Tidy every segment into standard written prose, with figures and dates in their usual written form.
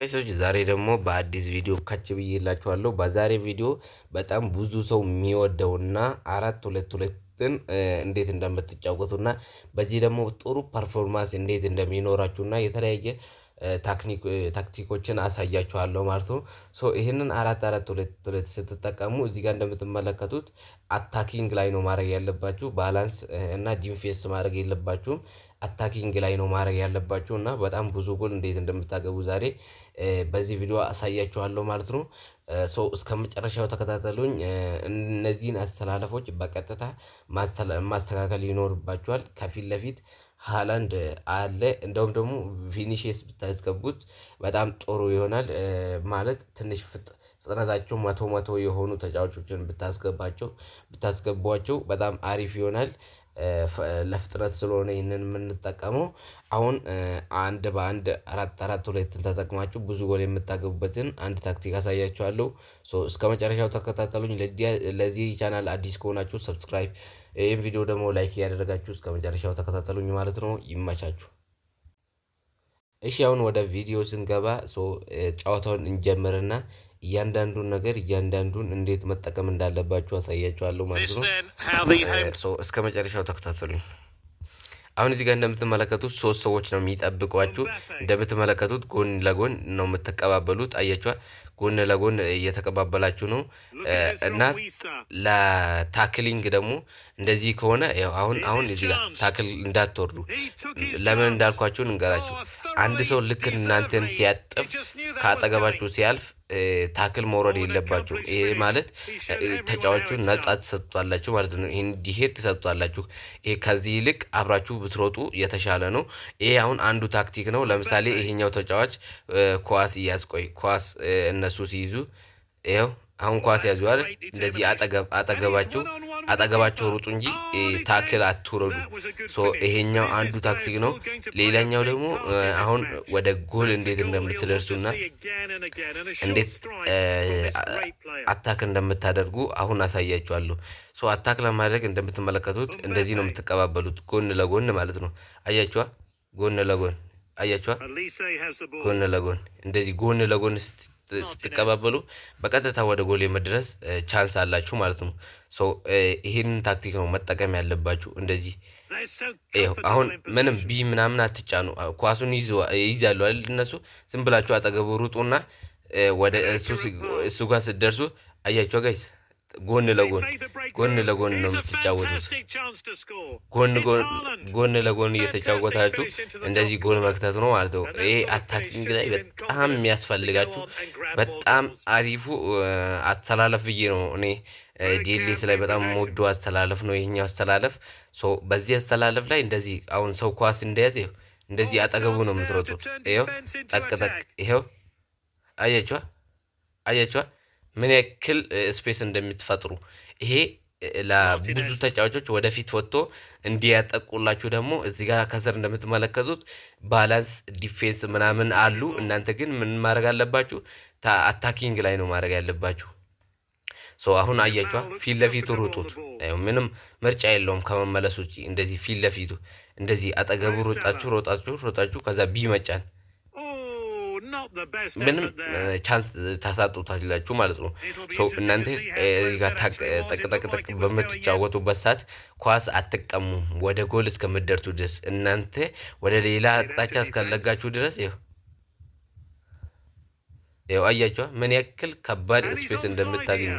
ሰዎች፣ ዛሬ ደግሞ በአዲስ ቪዲዮ ከች ብዬላችኋለሁ። በዛሬ ቪዲዮ በጣም ብዙ ሰው የሚወደውና 4-2-2ን እንዴት እንደምትጫወቱና በዚህ ደግሞ ጥሩ performance እንዴት እንደሚኖራችሁና የተለያየ ታክቲኮችን አሳያችኋለሁ ማለት ነው። So ይህንን 4-4-2-2 ስትጠቀሙ እዚህ ጋር እንደምትመለከቱት attacking ላይ ነው ማድረግ ያለባችሁ። Balance እና defense ማድረግ የለባችሁም። Attacking ላይ ነው ማድረግ ያለባችሁ እና በጣም ብዙ ጎል እንዴት እንደምታገቡ ዛሬ በዚህ ቪዲዮ አሳያችኋለሁ ማለት ነው። So እስከ መጨረሻው ተከታተሉኝ። እነዚህን አስተላለፎች በቀጥታ ማስተካከል ይኖርባችኋል። ከፊት ለፊት ሃላንድ አለ። እንደውም ደግሞ ቪኒሺየስ ብታስገቡት በጣም ጥሩ ይሆናል። ማለት ትንሽ ፍጥነታቸው 100 100 የሆኑ ተጫዋቾችን ብታስገባቸው ብታስገቧቸው በጣም አሪፍ ይሆናል። ለፍጥነት ስለሆነ ይህንን የምንጠቀመው፣ አሁን አንድ በአንድ 4-4-2ን ተጠቅማችሁ ብዙ ጎል የምታገቡበትን አንድ ታክቲክ አሳያችኋለሁ። So እስከ መጨረሻው ተከታተሉኝ። ለዚህ ቻናል አዲስ ከሆናችሁ subscribe፣ ይህን ቪዲዮ ደግሞ like እያደረጋችሁ እስከ መጨረሻው ተከታተሉኝ ማለት ነው። ይመቻችሁ። እሺ፣ አሁን ወደ ቪዲዮ ስንገባ ጨዋታውን እንጀምርና እያንዳንዱን ነገር እያንዳንዱን እንዴት መጠቀም እንዳለባችሁ አሳያችኋለሁ ማለት ነው። So እስከ መጨረሻው ተከታተሉኝ። አሁን እዚህ ጋር እንደምትመለከቱት ሶስት ሰዎች ነው የሚጠብቋችሁ። እንደምትመለከቱት ጎን ለጎን ነው የምትቀባበሉት። አያችኋል፣ ጎን ለጎን እየተቀባበላችሁ ነው እና ለ tackling ደግሞ እንደዚህ ከሆነ አሁን እዚህ ጋር tackle እንዳትወርዱ። ለምን እንዳልኳችሁ እንገራችሁ። አንድ ሰው ልክ እናንተን ሲያጥፍ፣ ከአጠገባችሁ ሲያልፍ tackle መውረድ የለባችሁ። ይሄ ማለት ተጫዋቹን ነጻ ትሰጡታላችሁ ማለት ነው። ይሄን እንዲሄድ ትሰጡታላችሁ። ይሄ ከዚህ ይልቅ አብራችሁ ብትሮጡ የተሻለ ነው። ይሄ አሁን አንዱ ታክቲክ ነው። ለምሳሌ ይሄኛው ተጫዋች ኳስ እያስቆይ ኳስ እነሱ ሲይዙ፣ ይኸው አሁን ኳስ ያዙ አይደል? እንደዚህ አጠገባቸው ሩጡ እንጂ tackle አትውረዱ። So ይሄኛው አንዱ ታክቲክ ነው። ሌላኛው ደግሞ አሁን ወደ ጎል እንዴት እንደምትደርሱና እንዴት attack እንደምታደርጉ አሁን አሳያችኋለሁ። So attack ለማድረግ እንደምትመለከቱት እንደዚህ ነው የምትቀባበሉት፣ ጎን ለጎን ማለት ነው። አያችኋ? ጎን ለጎን አያችኋ? ጎን ለጎን እንደዚህ ጎን ለጎን ስትቀባበሉ በቀጥታ ወደ ጎል የመድረስ chance አላችሁ ማለት ነው። So ይሄንን ታክቲክ ነው መጠቀም ያለባችሁ። እንደዚህ ይኸው አሁን ምንም B ምናምን አትጫኑ። ኳሱን ይይዛሉ አይደል? እነሱ ዝም ብላችሁ አጠገቡ ሩጡና ወደ እሱ ጋር ስትደርሱ፣ አያችሁ guys፣ ጎን ለጎን ነው የምትጫወቱት። ጎን ለጎን እየተጫወታችሁ እንደዚህ ጎል መክተት ነው ማለት ነው። ይሄ attacking ላይ በጣም የሚያስፈልጋችሁ በጣም አሪፉ አስተላለፍ ብዬ ነው እኔ DLS ላይ በጣም የምወደው አስተላለፍ ነው ይሄኛው አስተላለፍ። So በዚህ አስተላለፍ ላይ እንደዚህ አሁን ሰው ኳስ እንደያዘ እንደዚህ አጠገቡ ነው የምትሮጡት። ይኸው ጠቅ ጠቅ፣ ይኸው አያችኋ፣ አያችኋ ምን ያክል space እንደምትፈጥሩ። ይሄ ለብዙ ተጫዋቾች ወደፊት ወጥቶ እንዲያጠቁላችሁ ደግሞ እዚህ ጋር ከስር እንደምትመለከቱት balance defense ምናምን አሉ። እናንተ ግን ምን ማድረግ አለባችሁ? Attacking ላይ ነው ማድረግ ያለባችሁ። So አሁን አያችኋ፣ ፊት ለፊቱ ሩጡት። ምንም ምርጫ የለውም ከመመለስ ውጪ። እንደዚህ ፊት ለፊቱ እንደዚህ አጠገቡ ሮጣችሁ ሮጣችሁ ሮጣችሁ ከዛ B መጫን፣ ምንም chance ታሳጡታላችሁ ማለት ነው። So እናንተ እዚህ ጋር ጠቅ ጠቅ ጠቅ በምትጫወቱበት ሰዓት ኳስ አትቀሙም። ወደ ጎል እስከምትደርሱ ድረስ፣ እናንተ ወደ ሌላ አቅጣጫ እስካለጋችሁ ድረስ። ይኸው ይኸው አያችኋ ምን ያክል ከባድ space እንደምታገኙ።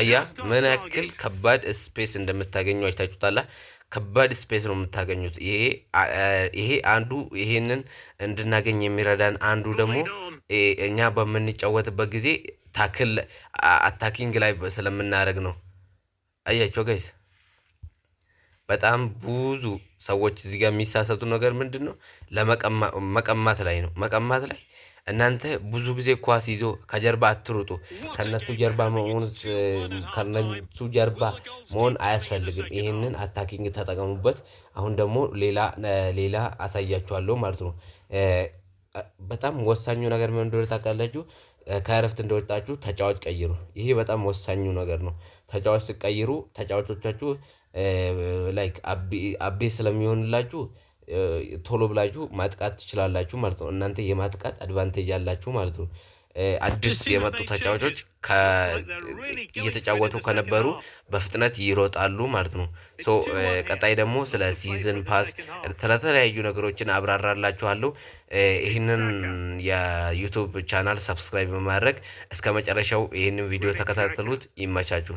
አያ፣ ምን ያክል ከባድ space እንደምታገኙ አይታችሁታላ። ከባድ space ነው የምታገኙት። ይሄ አንዱ ይሄንን እንድናገኝ የሚረዳን አንዱ ደግሞ እኛ በምንጫወትበት ጊዜ tackle attacking ላይ ስለምናደርግ ነው። አያችሁ guys፣ በጣም ብዙ ሰዎች እዚህ ጋር የሚሳሳቱ ነገር ምንድን ነው? ለመቀማት ላይ ነው። መቀማት ላይ እናንተ ብዙ ጊዜ ኳስ ይዞ ከጀርባ አትሩጡ። ከነሱ ጀርባ መሆን አያስፈልግም። ይህንን attacking ተጠቀሙበት። አሁን ደግሞ ሌላ ሌላ አሳያችኋለሁ ማለት ነው። በጣም ወሳኙ ነገር ምን እንደሆነ ታውቃላችሁ? ከእረፍት እንደወጣችሁ ተጫዋች ቀይሩ። ይሄ በጣም ወሳኙ ነገር ነው። ተጫዋች ስትቀይሩ ተጫዋቾቻችሁ like update ስለሚሆንላችሁ ቶሎ ብላችሁ ማጥቃት ትችላላችሁ ማለት ነው። እናንተ የማጥቃት advantage ያላችሁ ማለት ነው። አዲስ የመጡ ተጫዋቾች እየተጫወቱ ከነበሩ በፍጥነት ይሮጣሉ ማለት ነው። So ቀጣይ ደግሞ ስለ season pass፣ ስለተለያዩ ነገሮችን አብራራላችኋለሁ። ይህንን የ YouTube channel subscribe በማድረግ እስከ መጨረሻው ይህንን ቪዲዮ ተከታተሉት። ይመቻችሁ።